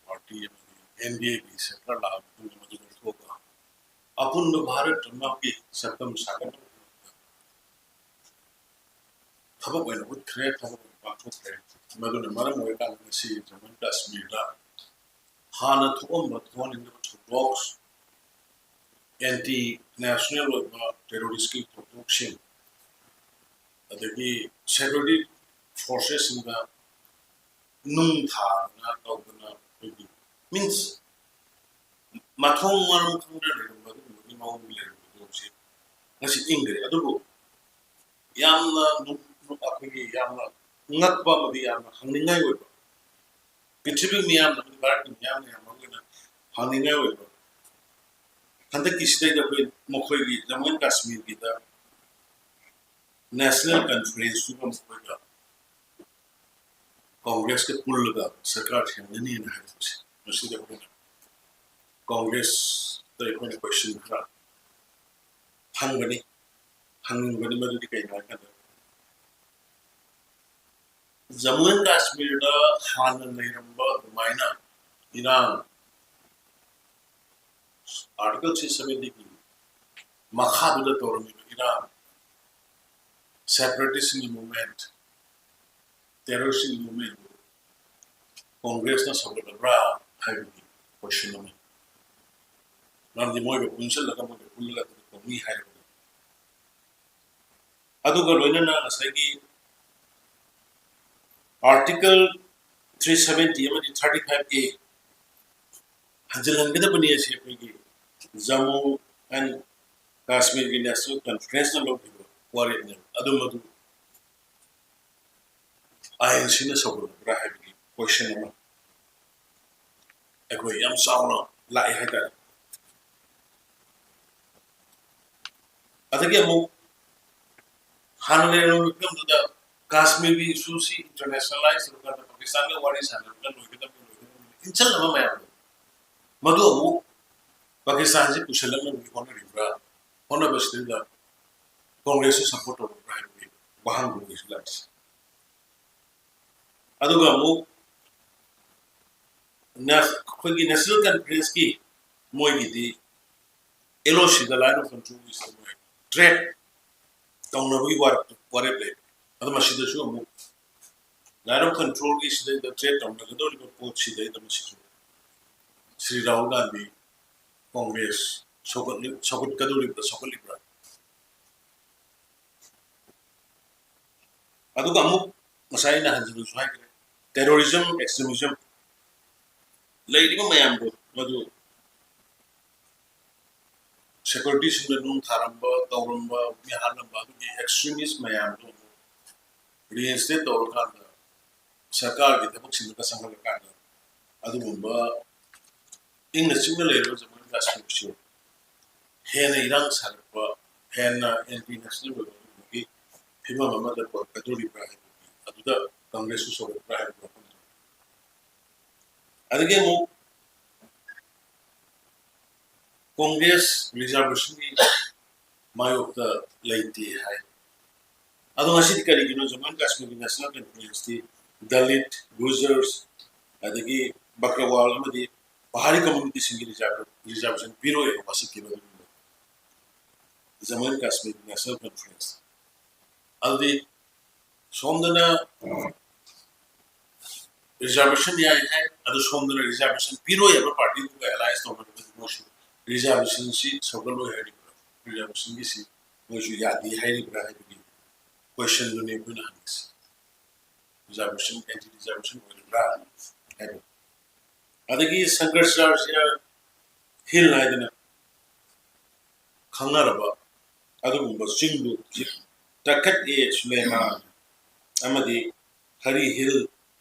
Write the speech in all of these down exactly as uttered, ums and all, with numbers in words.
Party ꯑꯃꯗꯤ N D ꯑꯦꯒꯤ ꯁꯔꯀꯥꯔ ꯂꯥꯛꯑꯕ ꯃꯇꯨꯡꯗ ꯃꯗꯨ ꯂꯧꯊꯣꯛꯑꯒ ꯑꯄꯨꯟꯕ ꯚꯥꯔꯠ ꯄꯨꯝꯅꯃꯛꯀꯤ ꯁꯛꯇꯝ ꯁꯥꯒꯠꯅꯕ ꯊꯕꯛ ꯑꯣꯏꯅ ꯎꯠꯈ꯭ꯔꯦ, ꯊꯕꯛ ꯑꯣꯏꯅ ꯄꯥꯡꯊꯣꯛꯈ꯭ꯔꯦ꯫ ꯃꯗꯨꯅ ꯃꯔꯝ ꯑꯣꯏꯔꯀꯥꯟꯗ ꯉꯁꯤ ꯖꯝꯃꯨ ꯀꯥꯁꯃꯤꯔꯗ ꯍꯥꯟꯅ ꯊꯣꯛꯑꯝꯕ ꯊꯣꯛꯍꯟꯅꯤꯡꯗꯕ ꯊꯧꯗꯣꯛ, ꯑꯦꯟꯇꯤ ꯅꯦꯁꯅꯦꯜ ꯑꯣꯏꯕ ꯇꯦꯔꯣꯔꯤꯁꯀꯤ ꯊꯧꯗꯣꯛꯁꯤꯡ, ꯑꯗꯒꯤ ꯁꯦꯀ꯭ꯌꯨꯔꯤꯇꯤ ꯐꯣꯔꯁꯦꯁꯁꯤꯡꯗ ꯅꯨꯡ ꯊꯥꯗꯅ ꯇꯧꯗꯅ, ꯑꯩꯈꯣꯏꯒꯤ ꯃꯤꯟꯁ ꯃꯊꯣꯡ ꯃꯔꯝ ꯈꯪꯗꯅ ꯂꯩꯔꯝꯕ ꯑꯗꯨꯒꯨꯝꯕꯒꯤ ꯃꯑꯣꯡꯗ ꯂꯩꯔꯝꯕꯗꯣ ꯍꯧꯖꯤꯛ ꯉꯁꯤ ꯏꯪꯈ꯭ꯔꯦ꯫ ꯑꯗꯨꯕꯨ ꯌꯥꯝꯅ ꯅꯨꯡ-, ꯑꯩꯈꯣꯏꯒꯤ ꯌꯥꯝꯅ ꯉꯛꯄ ꯑꯃꯗꯤ ꯌꯥꯝꯅ ꯍꯪꯅꯤꯡꯉꯥꯏ ꯑꯣꯏꯕ, ꯄ꯭ꯔꯤꯊꯤꯕꯤ ꯃꯤꯌꯥꯝꯅ, ꯚꯥꯔꯠꯀꯤ ꯃꯤꯌꯥꯝꯅ ꯌꯥꯝ ꯃꯔꯨ ꯑꯣꯏꯅ ꯍꯪꯅꯤꯡꯉꯥꯏ ꯑꯣꯏꯕ, ꯍꯟꯗꯛꯀꯤꯁꯤꯗꯩꯗ ꯑꯩꯈꯣꯏ ꯃꯈꯣꯏꯒꯤ ꯖꯝꯃꯨ ꯑꯦꯟ ꯀꯥꯁꯃꯤꯔꯒꯤꯗ ꯅꯦꯁꯅꯦꯜ ꯀꯟꯐꯔꯦꯟꯁꯇꯨꯒ ꯃꯈꯣꯏꯒ ꯀꯣꯡꯒ꯭ꯔꯦꯁꯀ ꯄꯨꯜꯂꯒ ꯁꯔꯀꯥꯔ ꯁꯦꯝꯒꯅꯤꯅ ꯍꯥꯏꯔꯛꯄꯁꯦ, ꯃꯁꯤꯗ ꯑꯩꯈꯣꯏꯅ ꯀꯣꯡꯒ꯭ꯔꯦꯁꯇ ꯑꯩꯈꯣꯏꯅ ꯀꯣꯏꯁꯟ ꯈꯔ ꯍꯪꯒꯅꯤ, ꯍꯪꯅꯤꯡꯕꯅꯤ꯫ ꯃꯗꯨꯗꯤ ꯀꯩꯅꯣ ꯍꯥꯏꯀꯥꯟꯗ, ꯖꯝꯃꯨ ꯑꯦꯟ ꯀꯥꯁꯃꯤꯔꯗ ꯍꯥꯟꯅ ꯂꯩꯔꯝꯕ ꯑꯗꯨꯃꯥꯏꯅ ꯏꯔꯥꯡ, ꯑꯥꯔꯇꯤꯀꯜ ꯊ꯭ꯔꯤ ꯁꯚꯦꯟꯇꯤꯒꯤ ꯃꯈꯥꯗꯨꯗ ꯇꯧꯔꯝꯃꯤꯕ ꯏꯔꯥꯡ, ꯁꯦꯄꯔꯦꯇꯤꯁꯀꯤ ꯃꯨꯚꯃꯦꯟ, ꯇꯦꯔꯣꯔꯤꯁꯀꯤ ꯃꯨꯚꯃꯦꯟ ꯀꯣꯡꯒ꯭ꯔꯦꯁꯅ ꯁꯧꯒꯠꯂꯕ꯭ꯔꯥ ꯍꯥꯏꯕꯒꯤ ꯀꯣꯏꯁꯟ ꯑꯃ꯫ ꯃꯔꯝꯗꯤ ꯃꯣꯏꯒ ꯄꯨꯟꯁꯤꯜꯂꯒ, ꯃꯣꯏꯒ ꯄꯨꯜꯂꯒ ꯑꯗꯨꯗ ꯇꯧꯅꯤ ꯍꯥꯏꯔꯕꯅꯤ꯫ ꯑꯗꯨꯒ ꯂꯣꯏꯅꯅ ꯉꯁꯥꯏꯒꯤ ꯑꯥꯔꯇꯤꯀꯜ ꯊ꯭ꯔꯤ ꯁꯚꯦꯟꯇꯤ ꯑꯃꯗꯤ ꯊꯥꯔꯇꯤ ꯐꯥꯏꯚ ꯑꯦ ꯍꯟꯖꯤꯜꯍꯟꯒꯗꯕꯅꯤ ꯑꯁꯤ ꯑꯩꯈꯣꯏꯒꯤ ꯖꯝꯃꯨ ꯑꯦꯟ ꯀꯥꯁꯃꯤꯔꯒꯤ ꯅꯦꯁꯅꯦꯜ ꯀꯟꯐꯔꯦꯟꯁꯅ ꯂꯧꯈꯤꯕ ꯋꯥꯔꯦꯞꯅꯦꯕ꯫ ꯑꯗꯨ ꯃꯗꯨ ꯑꯥꯏ ꯑꯦꯟ ꯁꯤꯅ ꯁꯧꯒꯠꯂꯛꯄ꯭ꯔꯥ ꯍꯥꯏꯕꯒꯤ ꯀꯣꯏꯁꯟ ꯑꯃ ꯑꯩꯈꯣꯏ ꯌꯥꯝ ꯆꯥꯎꯅ ꯂꯥꯛꯑꯦ ꯍꯥꯏꯇꯥꯔꯦ꯫ ꯑꯗꯒꯤ ꯑꯃꯨꯛ ꯍꯥꯟꯅ ꯂꯩꯔꯝꯕ ꯐꯤꯕꯝꯗꯨꯗ ꯀꯥꯁꯃꯤꯔꯒꯤ ꯏꯁꯨꯁꯤ ꯏꯟꯇꯔꯅꯦꯁꯅꯦꯂꯥꯏꯁ ꯇꯧꯔꯀꯥꯟꯗ ꯄꯥꯀꯤꯁꯇꯥꯟꯒ ꯋꯥꯔꯤ ꯁꯥꯟꯅꯔꯒ ꯂꯣꯏꯒꯗꯕꯅꯤ, ꯂꯣꯏꯒꯗꯕꯅꯤ ꯏꯟꯁꯤꯜꯂꯕ ꯃꯌꯥꯝꯗꯣ, ꯃꯗꯨ ꯑꯃꯨꯛ ꯄꯥꯀꯤꯁꯇꯥꯟꯁꯤ ꯄꯨꯁꯤꯜꯂꯛꯅꯕꯒꯤ ꯍꯣꯠꯅꯔꯤꯕ꯭ꯔꯥ? ꯍꯣꯠꯅꯕꯁꯤꯗꯩꯗ ꯀꯣꯡꯒ꯭ꯔꯦꯁꯁꯨ ꯁꯞꯄꯣꯔꯠ ꯇꯧꯔꯛꯄ꯭ꯔꯥ ꯍꯥꯏꯕꯒꯤ ꯋꯥꯍꯪꯗꯨꯅꯤ ꯍꯧꯖꯤꯛ ꯂꯥꯛꯏꯁꯦ꯫ ꯑꯗꯨꯒ ꯑꯃꯨꯛ ꯅꯦꯁ-, ꯑꯩꯈꯣꯏꯒꯤ ꯅꯦꯁꯅꯦꯜ ꯀꯟꯐ꯭ꯔꯦꯟꯁꯀꯤ ꯃꯣꯏꯒꯤꯗꯤ ꯑꯦꯜ ꯑꯣ ꯁꯤꯗ, ꯂꯥꯏꯟ ꯑꯣꯐ ꯀꯟꯇ꯭ꯔꯣꯜꯒꯤꯁꯤꯗ ꯃꯣꯏ ꯇ꯭ꯔꯦꯠ ꯇꯧꯅꯕꯒꯤ ꯋꯥꯔꯦꯞ, ꯋꯥꯔꯦꯞ ꯂꯩ꯫ ꯑꯗꯣ ꯃꯁꯤꯗꯁꯨ ꯑꯃꯨꯛ ꯂꯥꯏꯟ ꯑꯣꯐ ꯀꯟꯇ꯭ꯔꯣꯜꯒꯤ ꯁꯤꯗꯩꯗ ꯇ꯭ꯔꯦꯠ ꯇꯧꯅꯒꯗꯧꯔꯤꯕ ꯄꯣꯠꯁꯤꯗꯩꯗ ꯃꯁꯤꯁꯨ ꯁ꯭ꯔꯤ ꯔꯥꯍꯨꯜ ꯒꯥꯟꯙꯤ ꯀꯣꯡꯒ꯭ꯔꯦꯁ ꯁꯧꯒꯠꯂꯤ-, ꯁꯧꯒꯠꯀꯗꯧꯔꯤꯕ꯭ꯔꯥ, ꯁꯧꯒꯠꯂꯤꯕ꯭ꯔꯥ? ꯑꯗꯨꯒ ꯑꯃꯨꯛ ꯉꯁꯥꯏ ꯑꯩꯅ ꯍꯟꯖꯤꯟꯅꯁꯨ ꯍꯥꯏꯈ꯭ꯔꯦ, ꯇꯦꯔꯣꯔꯤꯖꯝ, ꯑꯦꯛꯁꯇ꯭ꯔꯤꯃꯤꯖꯝ ꯂꯩꯔꯤꯕ ꯃꯌꯥꯝꯗꯣ ꯃꯗꯨ ꯁꯦꯀ꯭ꯌꯨꯔꯤꯇꯤꯁꯤꯡꯅ ꯅꯨꯡ ꯊꯥꯔꯝꯕ, ꯇꯧꯔꯝꯕ, ꯃꯤ ꯍꯥꯠꯂꯝꯕ ꯑꯗꯨꯒꯤ ꯑꯦꯛꯁꯇ꯭ꯔꯤꯃꯤꯁ ꯃꯌꯥꯝꯗꯣ ꯑꯃꯨꯛ ꯔꯤꯏꯟꯁꯇꯦꯠ ꯇꯧꯔꯀꯥꯟꯗ ꯁꯔꯀꯥꯔꯒꯤ ꯊꯕꯛꯁꯤꯡꯗꯒ ꯆꯪꯍꯜꯂꯀꯥꯟꯗ ꯑꯗꯨꯒꯨꯝꯕ ꯏꯪꯅ ꯆꯤꯛꯅ ꯂꯩꯔꯕ ꯖꯃꯨ ꯑꯦꯟ ꯀꯥꯁꯃꯤꯔꯁꯨ ꯍꯦꯟꯅ ꯏꯔꯥꯡ ꯁꯥꯔꯛꯄ, ꯍꯦꯟꯅ ꯑꯦꯟꯇꯤ ꯅꯦꯁꯅꯦꯜ ꯑꯣꯏꯕ ꯑꯗꯨꯒꯨꯝꯕꯒꯤ ꯐꯤꯕꯝ ꯑꯃꯗ ꯄꯨꯔꯛꯀꯗꯣꯔꯤꯕ꯭ꯔꯥ ꯍꯥꯏꯕꯗꯨ, ꯑꯗꯨꯗ ꯀꯪꯒ꯭ꯔꯦꯁꯁꯨ ꯁꯧꯒꯠꯄ꯭ꯔꯥ ꯍꯥꯏꯕ ꯋꯥꯐꯝꯗꯨ꯫ ꯑꯗꯒꯤ ꯑꯃꯨꯛ ꯀꯣꯡꯒ꯭ꯔꯦꯁ ꯔꯤꯖꯥꯔꯕꯦꯁꯟꯒꯤ ꯃꯥꯌꯣꯛꯇ ꯂꯩꯇꯦ ꯍꯥꯏ꯫ ꯑꯗꯣ ꯉꯁꯤꯗꯤ ꯀꯔꯤꯒꯤꯅꯣ ꯖꯃꯨ ꯑꯦꯟ ꯀꯥꯁꯃꯤꯔꯒꯤ ꯅꯦꯁꯅꯦꯜ ꯀꯟꯐ꯭ꯔꯦꯟꯁꯇꯤ ꯗꯂꯤꯠ, ꯒꯨꯖꯔꯁ, ꯑꯗꯒꯤ ꯕꯀ꯭ꯔꯋꯥꯜ ꯑꯃꯗꯤ ꯄꯍꯥꯔꯤ ꯀꯝꯃ꯭ꯌꯨꯅꯤꯇꯤꯁꯤꯡꯒꯤ ꯔꯤꯖꯥꯔꯕ-, ꯔꯤꯖꯥꯔꯕꯦꯁꯟ ꯄꯤꯔꯣꯏ ꯍꯥꯏꯅ ꯋꯥꯁꯛꯈꯤꯕ ꯑꯗꯨꯒꯨꯝꯕ Jammu and Kashmir national conference? ꯑꯗꯨꯗꯤ ꯁꯣꯝꯗꯅ ꯔꯤꯖꯥꯔꯕꯦꯁꯟ ꯌꯥꯏ ꯍꯥꯏ, ꯑꯗꯨ ꯁꯣꯝꯗꯅ ꯔꯤꯖꯥꯔꯕꯦꯁꯟ ꯄꯤꯔꯣꯏ ꯍꯥꯏꯕ ꯄꯥꯔꯇꯤꯗꯨꯒ ꯑꯦꯂꯥꯏꯟꯁ ꯇꯧꯅꯔꯒꯗꯤ ꯃꯣꯏꯁꯨ ꯔꯤꯖꯥꯔꯕꯦꯁꯟꯁꯤ ꯁꯧꯒꯠꯂꯣꯏ ꯍꯥꯏꯔꯤꯕ꯭ꯔꯥ, ꯔꯤꯖꯥꯔꯕꯦꯁꯟꯒꯤꯁꯤ ꯃꯣꯏꯁꯨ ꯌꯥꯗꯦ ꯍꯥꯏꯔꯤꯕ꯭ꯔꯥ ꯍꯥꯏꯕꯒꯤ ꯀꯣꯏꯁꯟꯗꯨꯅꯤ ꯑꯩꯈꯣꯏꯅ ꯍꯪꯉꯤꯁꯤ꯫ ꯔꯤꯖꯥꯔꯕꯦꯁꯟ, ꯑꯦꯟꯇꯤ ꯔꯤꯖꯥꯔꯕꯦꯁꯟ ꯑꯣꯏꯔꯤꯕ꯭ꯔꯥ ꯍꯥꯏꯕ꯫ ꯑꯗꯒꯤ ꯁꯪꯀꯔꯆꯥꯔꯖ ꯍꯤꯜ ꯍꯥꯏꯗꯅ ꯈꯪꯅꯔꯕ ꯑꯗꯨꯒꯨꯝꯕ ꯆꯤꯡꯗꯨ ꯍꯧꯖꯤꯛ ꯇꯈꯠ ꯑꯦ ꯁꯨꯂꯦꯃꯥꯟ ꯑꯃꯗꯤ ꯍꯔꯤ ꯍꯤꯜ,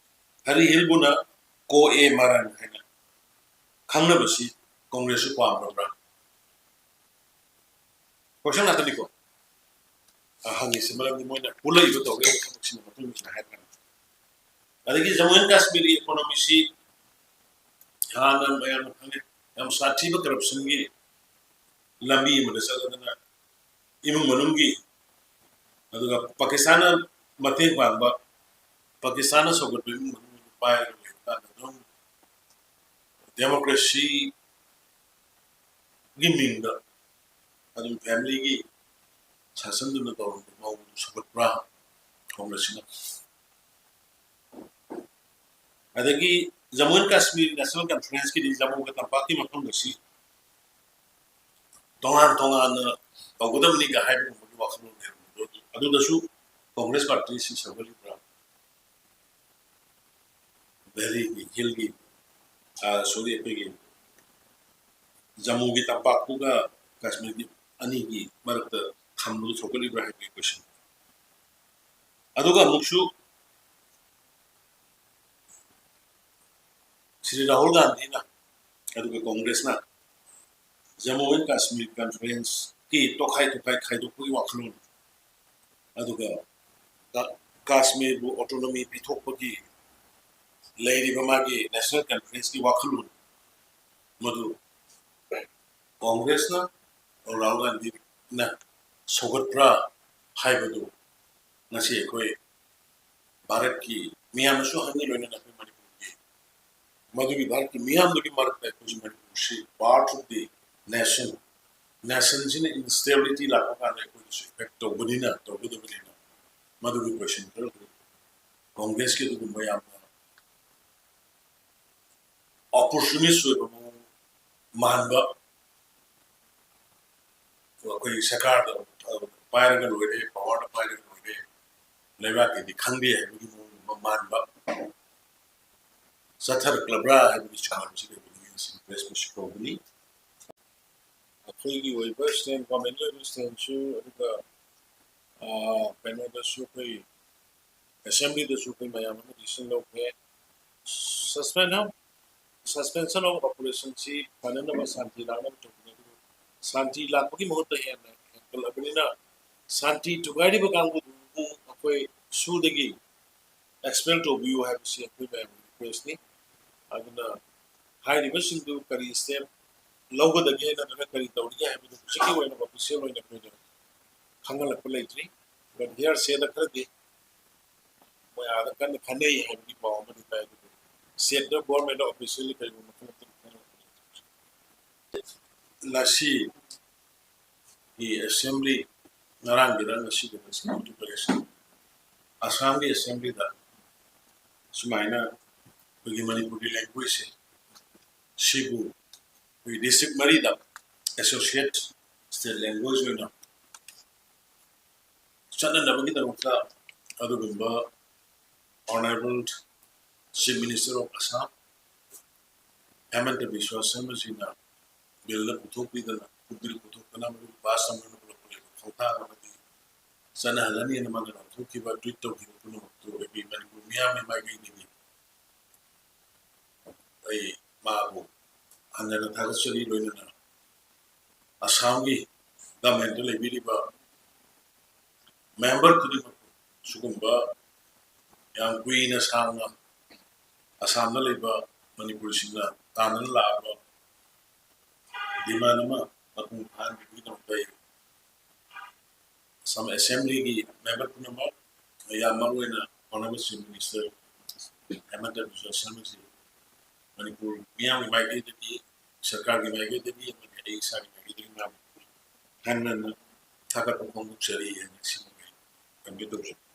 ꯍꯔꯤ ꯍꯤꯜꯕꯨꯅ ꯀꯣ ꯑꯦ ꯃꯔꯟ ꯍꯥꯏꯅ ꯈꯪꯅꯕꯁꯤ ꯀꯣꯡꯒ꯭ꯔꯦꯁꯁꯨ ꯄꯥꯝꯗꯕ꯭ꯔꯥ? ꯀꯣꯏꯁꯟ ꯉꯥꯛꯇꯅꯤꯀꯣ, ꯑ, ꯍꯪꯉꯤꯁꯦ, ꯃꯔꯝꯗꯤ ꯃꯣꯏꯅ ꯄꯨꯜꯂꯛꯏꯕ ꯇꯧꯔꯤꯕ ꯊꯕꯛꯁꯤꯒꯤ ꯃꯇꯨꯡ ꯏꯟꯅ ꯍꯥꯏꯇꯥꯔꯦ꯫ ꯑꯗꯒꯤ ꯖꯃꯨ ꯑꯦꯟ ꯀꯥꯁꯃꯤꯔꯒꯤ ꯏꯀꯣꯅꯣꯃꯤꯁꯤ ꯍꯥꯟꯅ ꯃꯌꯥꯝꯅ ꯈꯪꯉꯦ, ꯌꯥꯝ ꯁꯥꯊꯤꯕ ꯀꯔꯞꯁꯟꯒꯤ ꯂꯝꯕꯤ ꯑꯃꯗ ꯆꯠꯂꯗꯅ ꯏꯃꯨꯡ ꯃꯅꯨꯡꯒꯤ ꯑꯗꯨꯒ ꯄꯥꯀꯤꯁꯇꯥꯟꯅ ꯃꯇꯦꯡ ꯄꯥꯡꯕ, ꯄꯥꯀꯤꯁꯇꯥꯟꯅ ꯁꯧꯒꯠꯄ ꯏꯃꯨꯡ ꯃꯅꯨꯡ ꯄꯥꯏꯔꯒ ꯂꯩꯕ ꯀꯥꯟꯗ ꯑꯗꯨꯝ democracyꯒꯤ ꯃꯤꯡꯗ ꯑꯗꯨꯝ familyꯒꯤ ꯁꯥꯁꯟꯗꯨꯅ ꯇꯧꯔꯝꯕ ꯃꯑꯣꯡꯗꯨ ꯁꯧꯒꯠꯄ꯭ꯔꯥ ꯀꯣꯡꯒ꯭ꯔꯦꯁꯁꯤꯅ? ꯑꯗꯒꯤ ꯖꯝꯃꯨ ꯑꯦꯟ ꯀꯥꯁꯃꯤꯔ ꯅꯦꯁꯅꯦꯜ ꯀꯟꯐꯔꯦꯟꯁꯀꯤꯗꯤ ꯖꯝꯃꯨꯒ ꯇꯝꯄꯥꯛꯀꯤ ꯃꯐꯝ ꯑꯁꯤ ꯇꯣꯉꯥꯟ ꯇꯣꯉꯥꯟꯅ ꯇꯧꯒꯗꯕꯅꯤꯒ ꯍꯥꯏꯕꯒꯨꯝꯕꯒꯤ ꯋꯥꯈꯜꯂꯣꯟ ꯂꯩꯔꯝꯕꯗꯣ ꯑꯗꯨꯗꯁꯨ ꯀꯣꯡꯒ꯭ꯔꯦꯁ ꯄꯥꯔꯇꯤꯁꯤ ꯁꯧꯒꯠꯂꯤꯕ꯭ꯔꯥ? ꯚꯦꯂꯤꯒꯤ, ꯍꯤꯜꯒꯤ, ꯁꯣꯔꯤ, ꯑꯩꯈꯣꯏꯒꯤ ꯖꯝꯃꯨꯒꯤ ꯇꯝꯄꯥꯛꯇꯨꯒ ꯀꯥꯁꯃꯤꯔꯒꯤ ꯑꯅꯤꯒꯤ ꯃꯔꯛꯇ ꯈꯝꯕꯗꯨ ꯁꯧꯒꯠꯂꯤꯕ꯭ꯔꯥ ꯍꯥꯏꯕꯒꯤ ꯀꯣꯏꯁꯟ꯫ ꯑꯗꯨꯒ ꯑꯃꯨꯛꯁꯨ ꯁ꯭ꯔꯤ ꯔꯥꯍꯨꯜ ꯒꯥꯟꯙꯤꯅ ꯑꯗꯨꯒ ꯀꯣꯡꯒ꯭ꯔꯦꯁꯅ ꯖꯝꯃꯨ ꯑꯦꯟ ꯀꯥꯁꯃꯤꯔ ꯀꯟꯐꯔꯦꯟꯁꯀꯤ ꯇꯣꯈꯥꯏ ꯇꯣꯈꯥꯏ ꯈꯥꯏꯗꯣꯛꯄꯒꯤ ꯋꯥꯈꯜꯂꯣꯟ, ꯑꯗꯨꯒ ꯀꯥ-, ꯀꯥꯁꯃꯤꯔꯕꯨ autonomy ꯄꯤꯊꯣꯛꯄꯒꯤ ꯂꯩꯔꯤꯕ ꯃꯥꯒꯤ ꯅꯦꯁꯅꯦꯜ ꯀꯟꯐꯔꯦꯟꯁꯀꯤ ꯋꯥꯈꯜꯂꯣꯟ, ꯃꯗꯨ ꯀꯣꯡꯒ꯭ꯔꯦꯁꯅ, ꯔꯥꯍꯨꯜ ꯒꯥꯟꯙꯤꯅ ꯁꯧꯒꯠꯄ꯭ꯔꯥ ꯍꯥꯏꯕꯗꯨ ꯉꯁꯤ ꯑꯩꯈꯣꯏ ꯚꯥꯔꯠꯀꯤ ꯃꯤꯌꯥꯝꯅꯁꯨ ꯍꯪꯉꯤ, ꯂꯣꯏꯅꯅ ꯑꯩꯈꯣꯏ ꯃꯅꯤꯄꯨꯔꯒꯤ, ꯃꯗꯨꯒꯤ ꯚꯥꯔꯠꯀꯤ ꯃꯤꯌꯥꯝꯗꯨꯒꯤ ꯃꯔꯛꯇ ꯑꯩꯈꯣꯏꯁꯨ ꯃꯅꯤꯄꯨꯔꯁꯤ part of the nation, nationꯁꯤꯅ instability ꯂꯥꯛꯄ ꯀꯥꯟꯗ ꯑꯩꯈꯣꯏꯗꯁꯨ effect ꯇꯧꯕꯅꯤꯅ, ꯇꯧꯒꯗꯕꯅꯤꯅ, ꯃꯗꯨꯒꯤ ꯀꯣꯏꯁꯟ ꯈꯔ ꯀꯣꯡꯒ꯭ꯔꯦꯁꯀꯤ ꯑꯗꯨꯒꯨꯝꯕ ꯌꯥꯝꯅ opportunist ꯑꯣꯏꯕ ꯃꯑꯣꯡ ꯃꯥꯟꯕ, ꯑꯩꯈꯣꯏ ꯁꯔꯀꯥꯔꯗ ꯄꯥꯏꯔꯒ ꯂꯣꯏꯔꯦ, powerꯗ ꯄꯥꯏꯔꯒ ꯂꯣꯏꯔꯦ, ꯂꯩꯕꯥꯛꯀꯤꯗꯤ ꯈꯪꯗꯦ ꯍꯥꯏꯕꯒꯤ ꯃꯑꯣꯡ ꯑꯃ ꯃꯥꯟꯕ, ꯆꯠꯊꯔꯛꯂꯕ꯭ꯔꯥ ꯍꯥꯏꯕꯒꯤ ꯆꯥꯡꯁꯤ ꯂꯩꯕꯗꯒꯤ ꯉꯁꯤ press meet ꯀꯧꯕꯅꯤ꯫ ꯑꯩꯈꯣꯏꯒꯤ ꯑꯣꯏꯕ stand, governmentꯀꯤ ꯑꯣꯏꯕ standꯁꯨ, ꯑꯗꯨꯒ ꯀꯩꯅꯣꯗꯁꯨ, ꯑꯩꯈꯣꯏ assemblyꯗꯁꯨ ꯑꯩꯈꯣꯏ ꯃꯌꯥꯝ ꯑꯃ decision ꯂꯧꯈ꯭ꯔꯦ꯫ Suspension, suspension of operationꯁꯤ ꯐꯅꯅꯕ, ꯁꯥꯟꯇꯤ ꯂꯥꯛꯅꯕ ꯇꯧꯕꯅꯤ꯫ ꯑꯗꯨꯕꯨ ꯁꯥꯟꯇꯤ ꯂꯥꯛꯄꯒꯤ ꯃꯍꯨꯠꯇ ꯍꯦꯟꯅ ꯍꯦꯟꯒꯠꯂꯕꯅꯤꯅ, ꯁꯥꯟꯇꯤ ꯊꯨꯒꯥꯏꯔꯤꯕ ꯀꯥꯡꯕꯨꯗꯨꯕꯨ ꯑꯩꯈꯣꯏ ꯁꯨꯗꯒꯤ expel ꯇꯧꯕꯤꯌꯨ ꯍꯥꯏꯕꯁꯤ ꯑꯩꯈꯣꯏ ꯃꯌꯥꯝꯒꯤ requestꯅꯤ꯫ ꯑꯗꯨꯅ ꯍꯥꯏꯔꯤꯕꯁꯤꯡꯗꯨ ꯀꯔꯤ step ꯂꯧꯒꯗꯒꯦ ꯅꯠꯇ꯭ꯔꯒ ꯀꯔꯤ ꯇꯧꯔꯤꯒꯦ ꯍꯥꯏꯕꯗꯨ ꯍꯧꯖꯤꯛꯀꯤ ꯑꯣꯏꯅ official ꯑꯣꯏꯅ ꯑꯩꯈꯣꯏꯅ ꯈꯪꯍꯜꯂꯛꯄ ꯂꯩꯇ꯭ꯔꯤ꯫ But hearsay ꯗ ꯈꯔꯗꯤ ꯃꯣꯏ ꯑꯥꯗ ꯀꯟꯅ ꯈꯟꯅꯩ ꯍꯥꯏꯕꯒꯤ ꯄꯥꯎ ꯑꯃꯗꯤ ꯇꯥꯏ꯫ ꯑꯗꯨꯕꯨ state ꯇ government officially ꯀꯔꯤꯒꯨꯝꯕ ꯃꯈꯜ ꯑꯃꯠꯇ ꯈꯟꯅꯔꯛꯇ꯭ꯔꯤ꯫ ꯉꯁꯤꯒꯤ assembly, ꯉꯔꯥꯡꯒꯤꯔ ꯉꯁꯤꯒꯤꯔ, ꯉꯁꯤ ꯑꯁꯥꯝꯒꯤ assembly ꯗ ꯁꯨꯃꯥꯏꯅ ꯑꯩꯈꯣꯏꯒꯤ ꯃꯅꯤꯄꯨꯔꯒꯤ language ꯁꯦ, ꯁꯤꯕꯨ ꯑꯩꯈꯣꯏ district ꯃꯔꯤꯗ associate state language ꯑꯣꯏꯅ ꯆꯠꯅꯅꯕꯒꯤꯗꯃꯛꯇ ꯑꯗꯨꯒꯨꯝꯕ Honourable Chief Minister of Assam ꯍꯦꯃꯟꯇ Visva ꯁꯔꯃꯖꯤꯅ bill the ꯄꯨꯊꯣꯛꯄꯤꯗꯅ, bill ꯄꯨꯊꯣꯛꯇꯅ ꯃꯗꯨ pass ꯇꯧꯅꯅꯕ ꯂꯧꯈꯠꯂꯤꯕ ꯈꯣꯡꯊꯥꯡ ꯑꯃꯗꯤ ꯆꯠꯅꯍꯜꯂꯅꯤꯅ ꯃꯥꯅ ꯂꯥꯎꯊꯣꯛꯈꯤꯕ, tweet ꯇꯧꯈꯤꯕ ꯄꯨꯝꯅꯃꯛꯇꯨ ꯑꯩꯈꯣꯏ ꯃꯅꯤꯄꯨꯔ ꯃꯤꯌꯥꯝꯒꯤ ꯃꯥꯏꯀꯩꯗꯒꯤ ꯑꯩ ꯃꯥꯕꯨ ꯍꯟꯅ ꯍꯟꯅ ꯊꯥꯒꯠꯆꯔꯤ꯫ ꯂꯣꯏꯅꯅ ꯑꯁꯥꯝꯒꯤ government ꯇ ꯂꯩꯕꯤꯔꯤꯕ member ꯈꯨꯗꯤꯡꯃꯛꯄꯨ ꯁꯤꯒꯨꯝꯕ ꯌꯥꯝ ꯀꯨꯏꯅ ꯁꯥꯡꯅ ꯑꯁꯥꯝꯗ ꯂꯩꯕ ꯃꯅꯤꯄꯨꯔꯤꯁꯤꯡꯅ ꯇꯥꯟꯅꯅ ꯂꯥꯛꯂꯕ demand ꯑꯃ ꯃꯄꯨꯡ ꯐꯥꯍꯟꯕꯒꯤꯗꯃꯛꯇ ꯑꯩ ꯑꯁꯥꯝ assembly ꯒꯤ member ꯄꯨꯝꯅꯃꯛ, ꯌꯥꯝ ꯃꯔꯨꯑꯣꯏꯅ Honourable Chief Minister ꯍꯦꯃꯟꯇ Visva ꯁꯔꯃꯖꯤ Manipur ꯃꯤꯌꯥꯝꯒꯤ ꯃꯥꯏꯀꯩꯗꯒꯤ, ꯁꯔꯀꯥꯔꯒꯤ ꯃꯥꯏꯀꯩꯗꯒꯤ ꯑꯃꯗꯤ ꯑꯩ ꯏꯁꯥꯒꯤ ꯃꯥꯏꯀꯩꯗꯒꯤ ꯃꯌꯥꯝ ꯍꯟꯅ ꯍꯟꯅ ꯊꯥꯒꯠꯄ ꯐꯣꯡꯗꯣꯛꯆꯔꯤ ꯍꯥꯏꯅ ꯁꯤꯃ ꯑꯩ convey ꯇꯧꯖꯔꯤ꯫